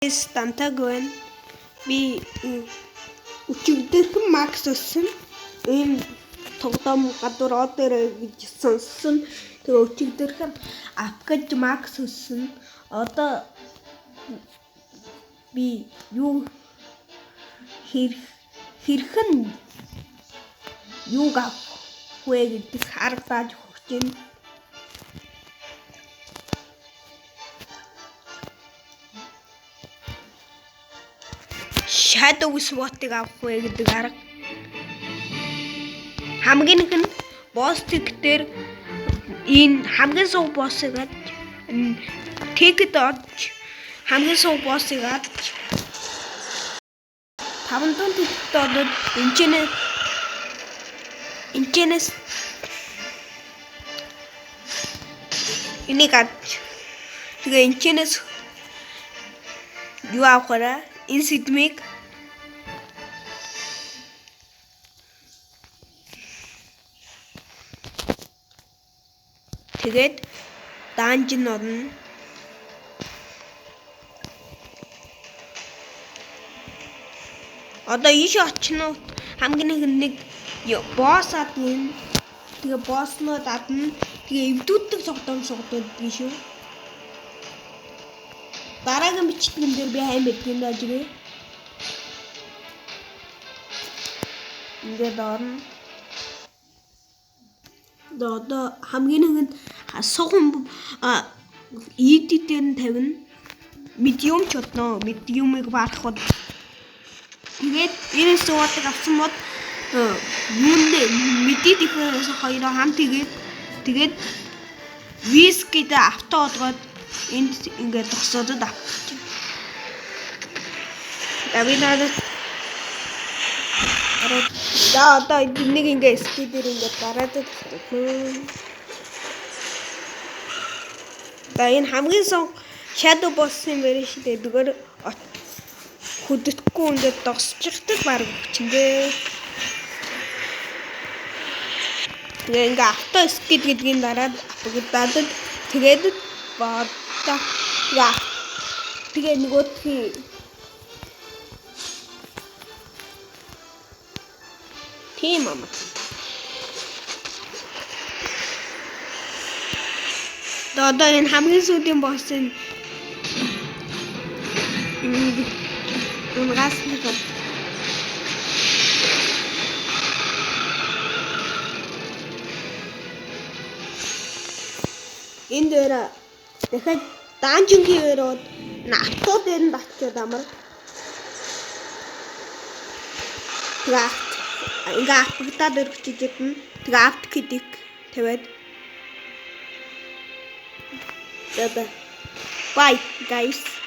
Стантаг байна. Би өчигдөрхөн Макс өссөн. Ийм тоглоом гадуур одоор гэж сонссон. Тэгээ өчигдөрхөн апгаж Макс өссөн. Одоо би юу хэрхэн юуг авах вэ гэдэг арга зааж өгч байна. Shadow SWAT-ыг авах вэ гэдэг арга. Хамгийн нэг нь boss tick дээр энэ хамгийн суу boss-ыг адж ticket одж хамгийн суу boss-ыг адж 500 ticket одод энэчнээс энийг адж тэгээ энэчнээс юу авахараа энэ сэдмийг тэгээд данжин орно. Одоо ийш очно хамгийн нэг босс адна. Тэгээ босснууд адна. Тэгээ эвдүүддэг цогтом сугддаг шүү. Дараагийн бичлэгэн дээр би хайн байдаг юм даа жирээ. Ингээд орно. Одоо хамгийн нэгэнд сухан ED дээр нь тавина. Medium ч одно. Medium-ыг баарах бол тэгээд энэ суудаг авсан бод юунд меди дифференс хоёроо хамт хийгээд тэгээд вискид авто олгоод энд ингээд зогсоодод авчих. За би надад за одоо нэг ингээд ски дээр ингээд дараад тавьчихна. За энэ хамгийн сон Shadow Boss-ын вершн шүү дээ. Зүгээр хөдөхгүй ингээд догсчихдаг баг хүчэндээ. Тэгээ ингээ авто скид гэдгийн дараа апгадаад тэгээд бодоо. Тэгээ нөгөөдхийн тийм ам. Одоо энэ хамгийн сүүлийн босс нь унгаас нэг энэ дээр дахиад данжин хийвэрүүд авто дээр нь батчаад амар. Тэгээ ингээ автагдаад өргөжиж идэн. Тэгээ авт кидик тавиад. За bye guys.